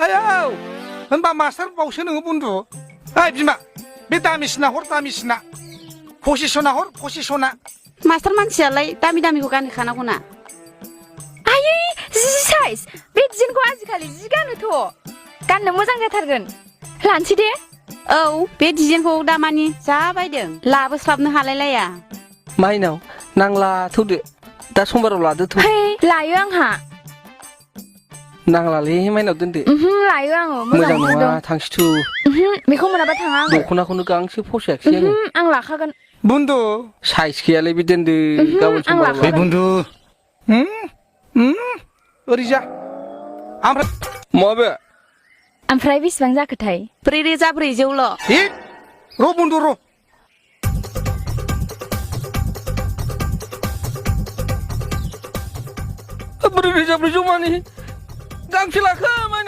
आयौ होनबा मास्टार बावसो नोङो बन्दु ओइ बिमा बे दामिसिना हर दामिसिना पसिसना हर पसिसना मास्टार मानसियालाय दामि दामिखौ गानहोखानांगौ ना आयै जि साइज बे डिजाइनखौ आजिखालि जि गानोथ' गाननो मोजां जाथारगोन लानोसै दे औ बे डिजाइनखौ दामानि जा बायदों लाबोस्लाबनो हालायलाया माइनाव नांला थौदो दा समबाराव लादो थ' है लायो आंहा नांलालै माइनाव दोनदो लायो आङो मोजां मोजां नङा थांसैथु बेखौ मोनाबा थाङा आङो दख'नाखौनो गांसो फसायाखिसै आङो आं लाखागोन बन्दु साइज गैयालै बे दोनदो गाबोन आं समबाराव ओइ बन्दु ओरैजा ओमफ्राय माबे ओमफ्राय बेसेबां जाखोथाय 4,400ल' र' बन्दु र' ब्रै रोजा ब्रैजौ मानि गांसे लाखो